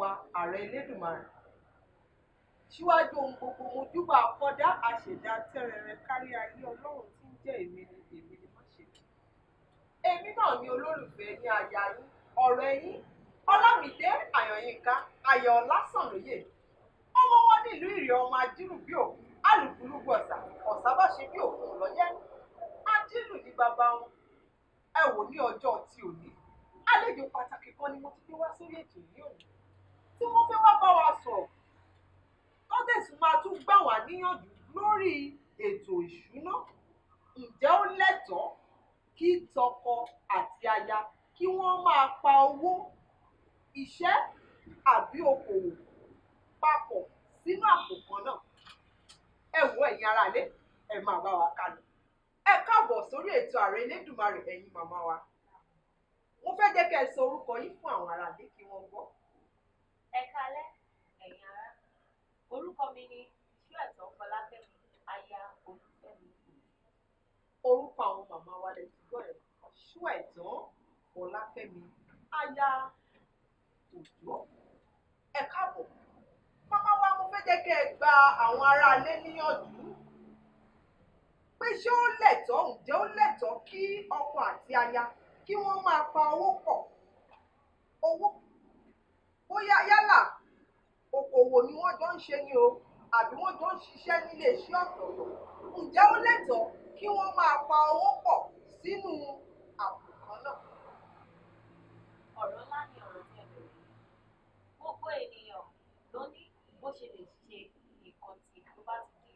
wa Ààrẹ Elédùmarè. Síwájú ohun gbogbo, mo júbà akọ́dá àṣẹ̀dá tẹ́rẹrẹ kárí ayé, Ọlọ́run tí ń jẹ́ èmi ni èmi ni má ṣe jù. Èmi náà ni olólùfẹ́ ní aya yín, ọ̀rẹ́ yín, Ọlámídé Àyànyínká, Ayọ̀ Ọlásànlóye. Ọmọ wọn nílùú Ìrì, ọmọ ajírù bí òkú, alùpùpù ọ̀sà, ọ̀sà bá ṣe bí òkun lọ́yẹ́. Ajírù ní bàbá wọn. Ẹ wò ní ọjọ́ ti òní. Àlejò pàtàkì kan ni mo ti gbé wá sórí ètò ní òní, tí wọ́n fẹ́ wá bá wa sọ̀rọ̀. Tọ́dẹ̀sì máa tún gbà wá níyànjú lórí ètò ìṣúná. Ǹjẹ́ ó lẹ́tọ̀ọ́ kí tọkọ àti aya kí wọ́n máa pa owó iṣẹ́ àbí okòwò papọ̀ sínú àpò kan náà? Ẹ wo ẹ̀yin aráalé, ẹ máa bá wa kálọ. Ẹ káàbọ̀ sórí ètò Ààrẹ Elédùmarè, ẹ̀yin màmá wa. Mo fẹ́ jẹ́ kẹ́ ẹ sọ orúkọ yín fún àwọn aráalé kí wọ́n gbọ́. Ẹ káalẹ́, ẹ̀yin ará. Orúkọ mi ni Ṣúẹ̀tàn Fọlákẹ́mi, aya Olúfẹ́mi. Orúkọ àwọn màmá wa lẹ ti gbọ́ ẹ̀, Ṣúẹ̀tàn Fọlákẹ́mi, aya Òjó. Ẹ káàbọ̀. Màmá wa, mo fẹ́ jẹ́ kẹ́ ẹ gba àwọn aráalé níyànjú pé ṣé ó lẹ́tọ̀ọ́, ǹjẹ́ ó lẹ́tọ̀ọ́ kí ọkọ àti aya kí wọ́n máa pa owó pọ̀? Owó bóyá yálà okòwò ni wọ́n jọ ń ṣe ni o, àbí wọ́n jọ ń ṣiṣẹ́ nílé iṣẹ́ ọ̀tọ̀ọ̀tọ̀. Ǹjẹ́ ó lẹ́tọ̀ọ́ kí wọ́n máa pa owó pọ̀ sínú àpò kan náà? Ọ̀rọ̀ ńlá ni ọ̀rọ̀ tí ẹ bẹ̀rẹ̀ yìí. Gbogbo ènìyàn ló ní bó ṣe lè ṣe nǹkan tí tó bá ti di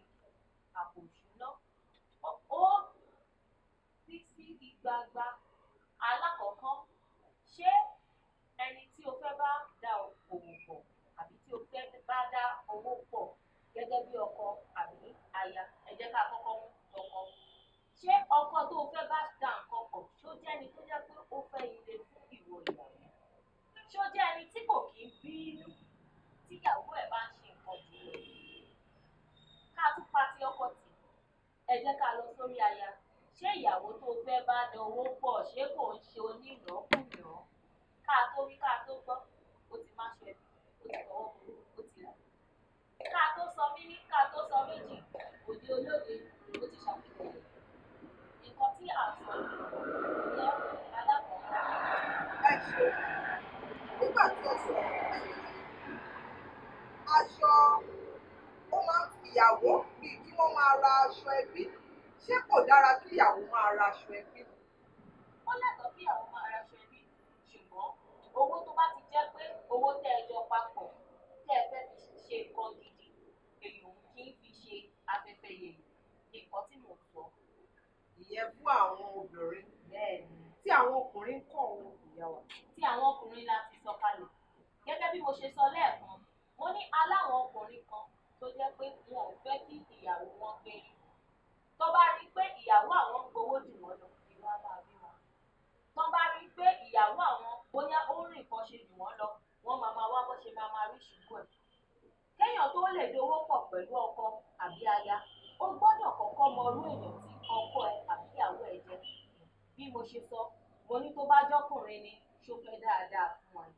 àpò ìṣúná. Ó pín sí ìgbàgbà. Alákọ̀ọ́kọ́, ṣé ẹni tí o fẹ́ bá dá òwò pọ̀ àbí tí o fẹ́ bá dá owó pọ̀ gẹ́gẹ́ bí ọkọ àbí aya? Ẹ jẹ́ ká kọ́kọ́ mú tọkọ. Ṣé ọkọ tó o fẹ́ bá dá nǹkan pọ̀, ṣó jẹ́ ẹni tó jẹ́ pé ó fẹ́ ire fún ìwọ ìyàwó? Ṣó jẹ́ ẹni tí kò kí ń bínú tíyàwó ẹ̀ bá ń ṣe nǹkan jù lọ? Ká tún pa ti ọkọ tì, ẹ jẹ́ ká lọ sórí aya. Ṣé ìyàwó tó o fẹ́ bá dá owó pọ̀, ṣé kò ń ṣe onínàákúnàá? Ká tó wí ká tó gbọ́, ó ti má ṣe ẹbí, ó ti fọwọ́ burú, ó ti rà. Ká tó sọ míní, ká tó sọ méjì, òde olóde, ó ti ṣàfihàn rẹ̀. Nǹkan tí à ń sọ jẹ́ alákọ̀ọ́kọ́. Ẹ ṣeun. Nígbà tí ẹ sọ̀rọ̀, aṣọ ó máa ń fi ìyàwó bíi kí wọ́n máa ra aṣọ ẹbí. Ṣé kò dára kí ìyàwó máa ra aṣọ ẹbí? Ó lẹ́tọ̀ọ́ kí ìyàwó máa ra aṣọ ẹbí, ṣùgbọ́n owó tó bá ti jẹ́ pé owó tẹ́ ẹ jọ papọ̀ tẹ́ ẹ fẹ́ fi ṣe nǹkan gidi, èèyàn kì í fi ṣe afẹ́fẹ́ yẹ̀yẹ̀. Nǹkan tí mò ń sọ. Ìyẹn fún àwọn obìnrin. Bẹ́ẹ̀ni. Tí àwọn ọkùnrin ń kọ́ ohun ìyá wa. Tí àwọn ọkùnrin la ti sọ kalẹ̀. Gẹ́gẹ́ bí mo ṣe sọ lẹ́ẹ̀kan, mo ní aláwọn ọkùnrin kan tó jẹ́ pé wọn ò fẹ́ kí ìyàwó wọn gbérí. Tó bá rí pé ìyàwó àwọn ń gbowó jù wọ́n lọ, inú á máa bí wọn. Tó bá rí pé ìyàwó àwọn bóyá ó ń rìn kan ṣe jù wọ́n lọ, wọ́n máa máa wá bó ṣe máa máa rí ṣubú ẹ̀. Kéèyàn tó lè dowó pọ̀ pẹ̀lú ọkọ àbí aya, ó gbọ́dọ̀ kọ́kọ́ mọ irú èèyàn tí ọkọ ẹ àbí ìyàwó ẹ jẹ́. Bí mo ṣe sọ, mo ní tó bá jọ́kùnrin ni, ṣó fẹ́ dáadáa fún ẹ?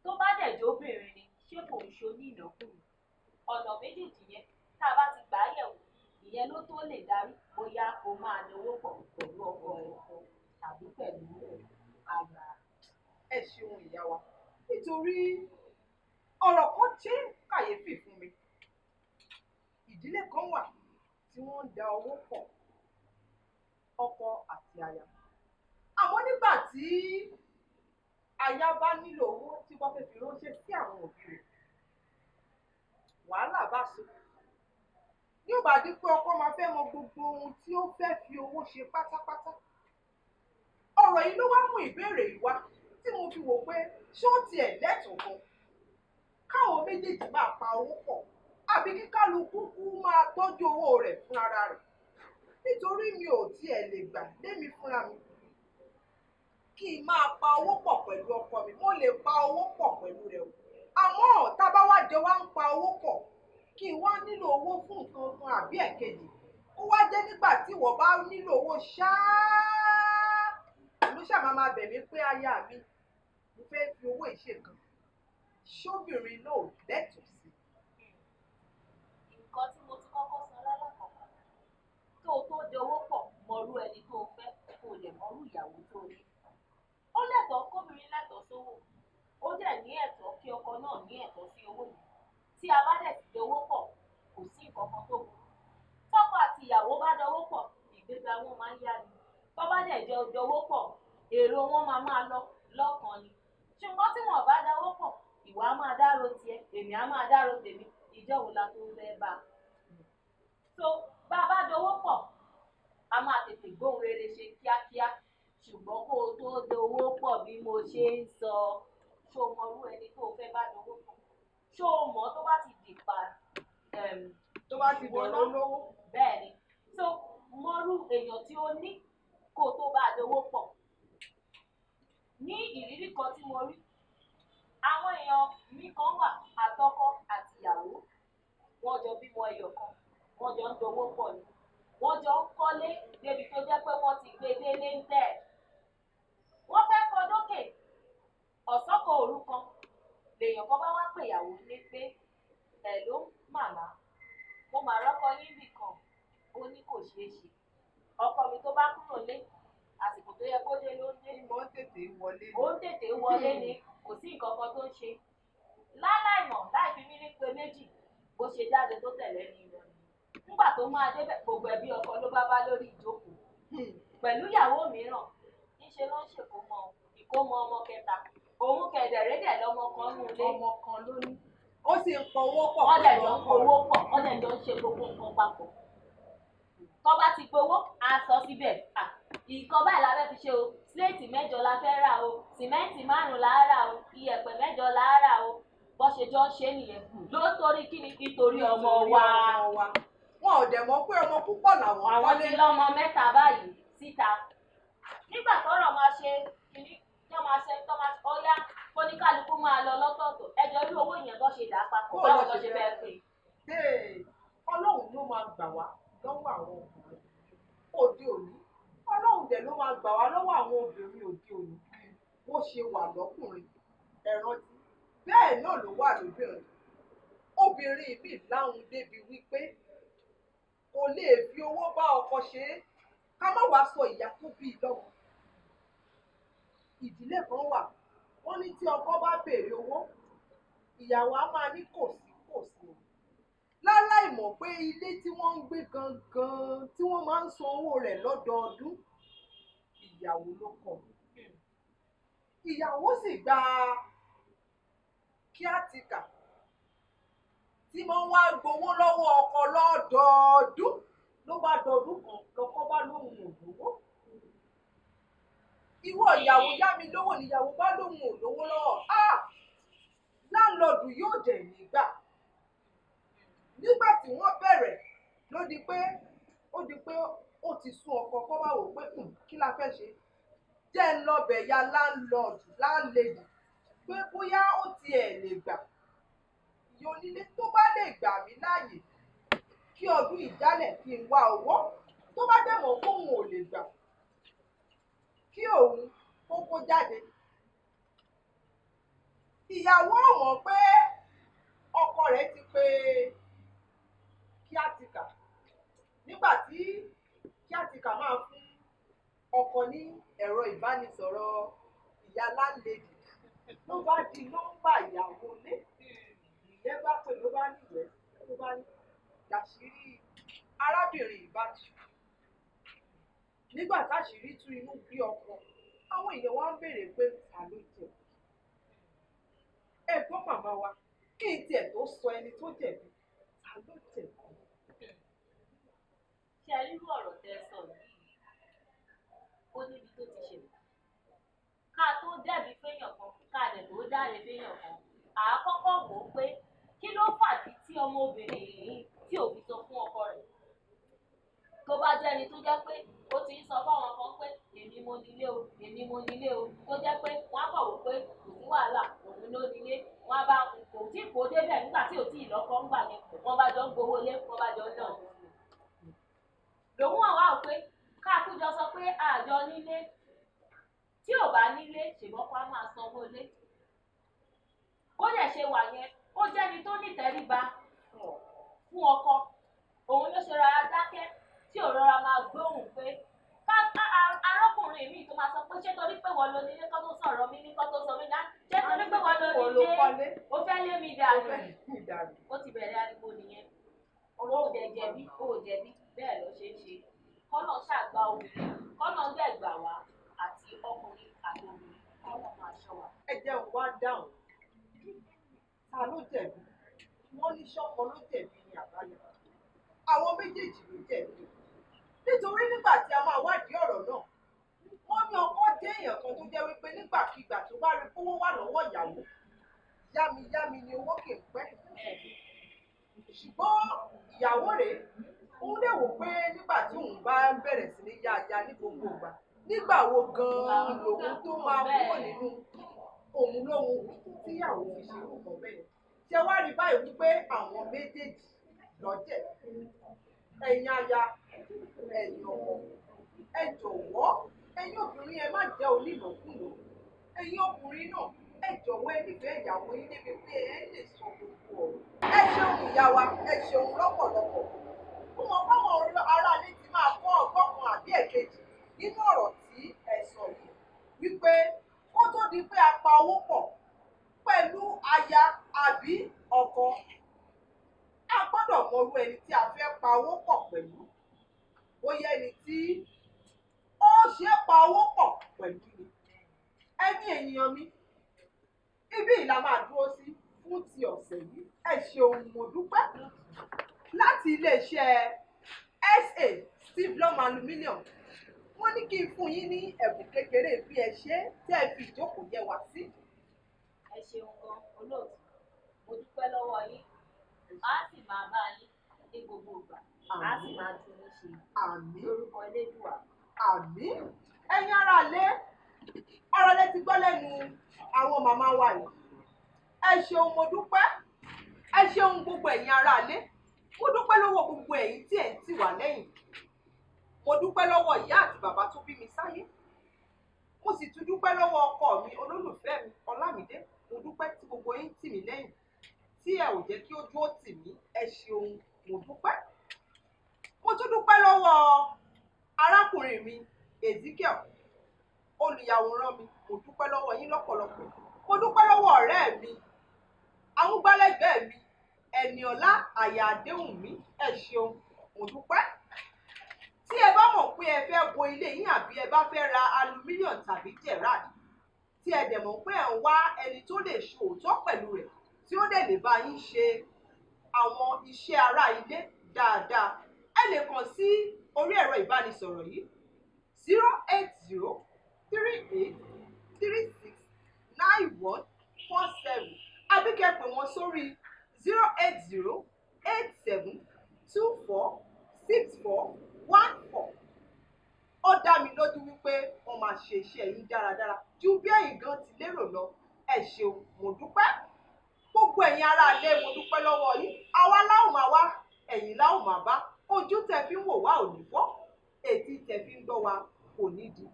Tó bá dẹ̀ jóbìnrin ni, ṣé kò ń ṣe onínàákúnàá? Ọ̀nà méjèèjì yẹn, tá a bá ti gbà á yẹ̀wò, ìyẹn ló tó lè darí bóyá o máa dowó pọ̀ pẹ̀lú ọkọ ẹ tàbí pẹ̀lú aya. Ẹ ṣeun ìyá wa. Nítorí ọ̀rọ̀ kan jẹ́ kàyéfì fún mi. Ìdílé kan wà tí wọ́n ń da owó pọ̀, ọkọ àti aya. Àmọ́ nígbà tí aya bá nílò owó tí wọ́n fẹ́ fi ránṣẹ́ sí àwọn òbí rẹ̀, wàhálà bá so. Ní ó bá di pé ọkọ máa fẹ́ mọ gbogbo ohun tí ó fẹ́ fi owó ṣe pátápátá. Ọ̀rọ̀ yìí ló wá mú ìbéèrè yìí wá tí mo fi wò pé ṣé ó tiẹ̀ lẹ́tọ̀ọ́ gan káwọn méjèèjì máa pa owó pọ̀ àbí kí kálukú kú máa tọ́jú owó rẹ̀ fún ara rẹ̀. Nítorí mi ò tiẹ̀ lè gbà lémi fúnra mi kí n máa pa owó pọ̀ pẹ̀lú ọkọ mi. Mo lè pa owó pọ̀ pẹ̀lú rẹ̀ o. Àmọ́ tá a bá wá jọ wá ń pa owó pọ̀, kí n wá nílò owó fún nǹkan kan àbí ẹ̀kejì, ó wá jẹ́ nígbà tí ìwọ bá nílò owó ṣáá ló ṣáà máa bẹ̀ mí pé aya mi, mo fẹ́ fi owó yìí ṣe nǹkan. Ṣóbìnrin náà ò lẹ́tọ̀ọ́ sí? Nǹkan tí mo ti kọ́kọ́ sọ lálàkọ̀kọ́, tó o tó dowó pọ̀ mọrú ẹni tó o fẹ́, kó o lè mọrú ìyàwó tó o ní. Ó lẹ́tọ̀ọ́ kóbìnrin lẹ́tọ̀ọ́ sówó, ó dẹ̀ ní ẹ̀tọ́ kí ọkọ náà ní ẹ̀tọ́ sí owó yìí. Tí a bá dẹ̀ ti dowó pọ̀, kò sí nǹkan kan tó burú. Tọ́kọ àti ìyàwó bá dowó pọ̀, ìgbéga wọn máa ń yá ni. Tó bá dẹ̀ jọ dowó pọ̀, èrò wọn máa máa lọ lọ́kàn ni. Ṣùgbọ́n tí wọn bá dowó pọ̀, ìwọ á máa dárò tiẹ̀, èmi á máa dárò tèmi, ìjọ́ wo la tó fẹ́ bá a? So bá a bá dowó pọ̀, a máa tètè gbóhùn rere ṣe kíákíá. Ṣùgbọ́n kó o tó dowó pọ̀ bí mo ṣe ń sọ, ṣó o mọrú ẹni tó o fẹ́ bá dowó pọ̀? Ṣó o mọ̀ tó bá ti dìpa tó bá ti dọ̀rọ̀ olówó? Bẹ́ẹ̀ ni. So mọrú èèyàn tí ó ní kó o tó bá a dowó pọ̀. Ní ìrírí kan tí mo rí, àwọn èèyàn mi kan wà, àtọkọ àtìyàwó, wọ́n jọ bímọ ẹyọ kan, wọ́n jọ ń dowó pọ̀ ni, wọ́n jọ ń kọ́lé débi tó jẹ́ pé wọ́n ti gbé délé ń tẹ̀. Wọ́n fẹ́ kọ́ dókè, ọ̀sán kan òru kan, lèèyàn kan bá wá pè ìyàwó ní pé, "Hello màmá, mo mà rọ́kọ yín bì kan." Ó ní kò ṣeé ṣe. Ọkọ mi tó bá kúrò lé, àsìkò tó yẹ kó dé ló ń dé. Ìmọ̀ ń tètè wọlé ni. Ó ń tètè wọlé ni, kò sí nǹkan kan tó ń ṣe. Láláìmọ̀, láì fi mí ní pé méjì, bó ṣe jáde tó tẹ̀lé ní ìlọ ni. Nígbà tó máa débẹ̀, gbogbo ẹbí ọkọ ló bá bá lórí ìjókòó. Pẹ̀lú ìyàwó mìíràn, níṣe ló ń ṣèkómọ, ìkómọ ọmọ kẹta. Òun kẹ̀dẹ̀rédẹ̀ lọmọ kan nú ilé. Ọmọ kan ló ní. Ó sì ń pọwó pọ̀. Wọ́n dẹ̀ jọ ń pọwó pọ̀, wọ́n dẹ̀ jọ ń ṣe gbogbo nǹkan papọ̀. Tó bá ti gbowó, a sọ síbẹ̀. Nǹkan báyìí la fẹ́ fi ṣe o, síléètì 8 la fẹ́ rà o, sìmẹ́ǹtì 5 la rà o, iyẹ̀pẹ̀ 8 la rà o. Bó ṣe jọ ń ṣe nìyẹn. Ló torí kí ni? Nítorí ọmọ wa. Wọn ò dẹ̀ mọ̀ pé ọmọ púpọ̀ làwọn kọ́lé. Àwọn ti lọ́mọ 3 báyìí síta. Nígbà tọ́rọ̀ máa ṣe kìíní, tó máa ṣe tó máa ọyá, kóníkálukú máa lọ lọ́tọ̀ọ̀tọ̀. Ẹjọ́ irú owó yẹn bó ṣe dà á papọ̀, báwo lọ ṣe fẹ́ pè é? Ọlọ́run ló máa gbà wá lọ́wọ́ àwọn ọkùnrin òde òní. Ọlọ́run dẹ̀ ló máa gbà wá lọ́wọ́ àwọn obìnrin òde òní. Bó ṣe wà lọ́kùnrin, ẹ rántí, bẹ́ẹ̀ náà ló wà lóbìnrin. Obìnrin mi láhùn débi wípé kò lè fi owó bá ọkọ ṣe é. Ká má wàá sọ ìyá tó bí i lọ́mọ. Ìdílé kan wà, wọ́n ní tí ọkọ bá béèrè owó, ìyàwó á máa ní kò sí kò sí. Láláì mọ̀ pé ilé tí wọ́n ń gbé gangan tí wọ́n máa ń san owó rẹ̀ lọ́dọọdún, ìyàwó ló kọ̀. Ìyàwó sì gba kíátikà tí wọ́n wá gbowó lọ́wọ́ ọkọ lọ́dọọdún. Ló bá dọdún kan, lọkọ bá lóhun ò lówó. Ìwọ ìyàwó yá mi lówó, níyàwó bá lóhun ò lówó lọ́wọ́. Láńlọ́ọ̀dù yóò dẹ̀ nígbà. Nígbà tí wọ́n bẹ̀rẹ̀ ló di pé ó di pé ó ti sún ọkọ kọ́ bá wò pé kí la fẹ́ ṣe. Jẹ́ ń lọ bẹ̀ ya láńlọ́ọ̀dù láńlẹ́dì pé bóyá ó tiẹ̀ lè gbà. Ìyá onílé tó bá lè gbà mí láàyè kí ọdún ìjálẹ̀ kí n wá owó, tó bá dẹ̀ mọ̀ kóun ò lè gbà kí òun kó kó jáde. Ìyàwó ò mọ̀ pé ọkọ rẹ̀ ti pe kíátikà. Nígbà tí kíátikà máa fún ọkọ ní ẹ̀rọ ìbánisọ̀rọ̀ ìyá láńlẹ́dì, ló bá di nọ́mbà ìyàwó ilé. Ìyẹn bá pè, ló bá níwẹ̀ẹ́, ló bá ní làṣírí arábìnrin ìbájú. Nígbà táṣìírí tú inú bí ọkọ, àwọn èèyàn wá ń béèrè pé ta ló jẹ̀bi. Ẹ gbọ́ màmá wa, kí n tiẹ̀ tó sọ ẹni tó jẹ̀bi, ta ló jẹ̀bi? Ṣé ẹ rírú ọ̀rọ̀ tẹ́ ẹ sọ yìí? Ó níbi tó ti ṣẹlẹ̀. Ká tó dẹ̀bi féèyàn kan, ká dẹ̀ tó dáre féèyàn kan, à á kọ́kọ́ wò ó pé kí ló fàdí tí ọmọbìnrin yìí tí ò fi sọ fún ọkọ rẹ̀. Tó bá jẹ́ ẹni tó jẹ́ pé ó ti ń sọ fáwọn kan pé èmi mo nílé o, èmi mo nílé o, tó jẹ́ pé wọ́n á kọ̀ wò pé kò sí wàhálà, òun ló nílé, wọ́n á bá kò tí kò débẹ̀ nígbà tí ò tí ì lọ́kọ ńgbà yẹn, wọ́n bá jọ ń gbowó lé, wọ́n bá jọ ń nà. Lòun àwa ò pé káàkújọ sọ pé àjọ nílé, tí ò bá nílé ṣèbọ́kọ á máa sanwó lé. Ó dẹ̀ dẹ̀ ṣe wà yẹn, ó jẹ́ni tó nítẹríba fún ọkọ. Òun ló ṣe rọra dákẹ́ tí ò rọra máa gbóhùn pé arákùnrin mi tó máa sọ pé ṣé torí pé wọ́n lo nílé kọ́ tó sọ̀rọ̀ mi ní kọ́ tó sọ mí dá, ṣé torí pé wọ́n lo nílé ó fẹ́ lé mi dànù. Ó ti bẹ̀rẹ̀ ariwo nìyẹn. Ó dẹ̀ jẹ̀bi, ó jẹ̀bi, bẹ́ẹ̀ ló ṣe ń ṣe. Kọ́nà ṣàgbà obìnrin, kọ́nà dẹ̀ gbà wá àti ọkùnrin àti obìnrin, kọ́nà máa ṣọ́ wa. Ẹ jẹ́ wá dáhùn. Ta ló jẹ̀bi? Wọ́n ní ṣọ́kọ ló jẹ̀bi ní àbáyọ. Àwọn méjèèjì ló jẹ̀bi. Nítorí nígbà tí a máa wádìí ọ̀rọ̀ náà, wọ́n ní ọkọ jẹ́ èèyàn kan tó jẹ́ wípé nígbàkigbà tó bá rí kówó wà lọ́wọ́ ìyàwó, yámiyámi ni owó kì í pẹ́. Ṣùgbọ́n ìyàwó rèé, òun dẹ̀ wò pé nígbà tí òun bá bẹ̀rẹ̀ sí ní yáya ní gbogbo ìgbà, nígbà wo gan-an lòun tó máa kúrò nínú òun lóhun tíyàwó fi ṣe irú nǹkan bẹ́ẹ̀. Ṣé wá rí báyìí wípé àwọn méjèèjì ló jẹ̀bi? Ẹ̀yin aya, ẹ̀yin ọkọ, ẹ jọ̀wọ́, ẹ̀yin obìnrin ẹ má jẹ́ onínàkúnà. Ẹ̀yin ọkùnrin náà, ẹ jọ̀wọ́ ẹ nífẹ̀ẹ́ ìyàwó yín débi pé ẹ lè sọ gbogbo ọ̀rọ̀. Ẹ ṣeun ìyá wa, ẹ ṣeun lọ́pọ̀lọpọ̀. Mo mọ̀ fáwọn aráalé ti máa kọ́ ọgbọ́n kan àbí èkejì nínú ọ̀rọ̀ tí ẹ sọ yìí wípé kó tó di pé a pa owó pọ̀ pẹ̀lú aya àbí ọkọ, a gbọ́dọ̀ mọrú ẹni tí a fẹ́ pa owó pọ̀ pẹ̀lú. Bóyá ẹni tí ó ṣe é pa owó pọ̀ pẹ̀lú ni. Ẹ̀yin ènìyàn mi, ibí yìí la máa dúró sí fún ti ọ̀sẹ̀ yìí. Ẹ ṣeun, mo dúpẹ́. Láti iléeṣẹ́ SA Steve Aluminium, wọ́n ní kí n fún yín ní ẹ̀bùn kékeré bí ẹ ṣe tẹ́ ẹ fi ìjókòó yẹ wá sí. Ẹ ṣeun gan, olóòtú. Mo dúpẹ́ lọ́wọ́ yín. A sì máa bá yín ní gbogbo ìgbà. A sì máa tún yín ṣe. Àmín. Lórúkọ Elédùà. Àmín. Ẹ̀yin aráalé, ọ̀rọ̀ lẹ ti gbọ́ lẹ́nu àwọn màmá wa yìí. Ẹ ṣeun, mo dúpẹ́. Ẹ ṣeun gbogbo ẹ̀yin aráalé. Mo dúpẹ́ lọ́wọ́ gbogbo ẹ̀yin tí ẹ̀ ń tì wá lẹ́yìn. Mo dúpẹ́ lọ́wọ́ ìyá àti bàbá tó bí mi sáyé. Mo sì tún dúpẹ́ lọ́wọ́ ọkọ mi, olólùfẹ́ mi, Ọlámídé. Mo dúpẹ́ tí gbogbo yín tì mí lẹ́yìn, tí ẹ ò jẹ́ kí ojú ó tì mí. Ẹ ṣeun, mo dúpẹ́. Mo tún dúpẹ́ lọ́wọ́ arákùnrin mi, Ezekiel, olùyàwòrán mi. Mo dúpẹ́ lọ́wọ́ yín lọ́pọ̀lọpọ̀. Mo dúpẹ́ lọ́wọ́ ọ̀rẹ́ mi, amúgbálẹ́gbẹ̀ẹ́ mi, Ẹniọlá Àyà Àdéhùn mi. Ẹ ṣeun, mo dúpẹ́. Tí ẹ bá mọ̀ pé ẹ fẹ́ bo ilé yín àbí ẹ bá fẹ́ ra aluminium tàbí Gerard, tí ẹ dẹ̀ mọ̀ pé ẹ̀ ń wá ẹni tó lè ṣe òótọ́ pẹ̀lú rẹ̀, tí ó dẹ̀ lè bá yín ṣe àwọn iṣẹ́ ará ilé dáadáa, ẹ lè kàn sí orí ẹ̀rọ ìbánisọ̀rọ̀ yìí 080 38 36 91 47 àbí kẹ́ pè wọ́n sórí 080 87 24 64 14. Ó dá mi lójú wípé wọ́n máa ṣe iṣẹ́ yín dáradára ju bí ẹ̀yin gan ti lérò lọ. Ẹ ṣeun, mo dúpẹ́. Gbogbo ẹ̀yin aráalé, mo dúpẹ́ lọ́wọ́ yín. Àwa la ó máa wá, ẹ̀yin la ó máa bá. Ojú tẹ fi ń wò wá ò ní fọ́, etí tẹ fi ń gbọ́ wa kò ní di.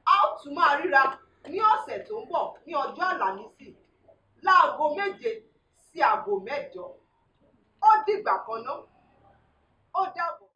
A ó tún máa ríra ní ọ̀sẹ̀ tó ń bọ̀ ní ọjọ́ Àlàmísì láago 7 sí aago 8. Ó dìgbà kan ná. Ó dàbọ̀.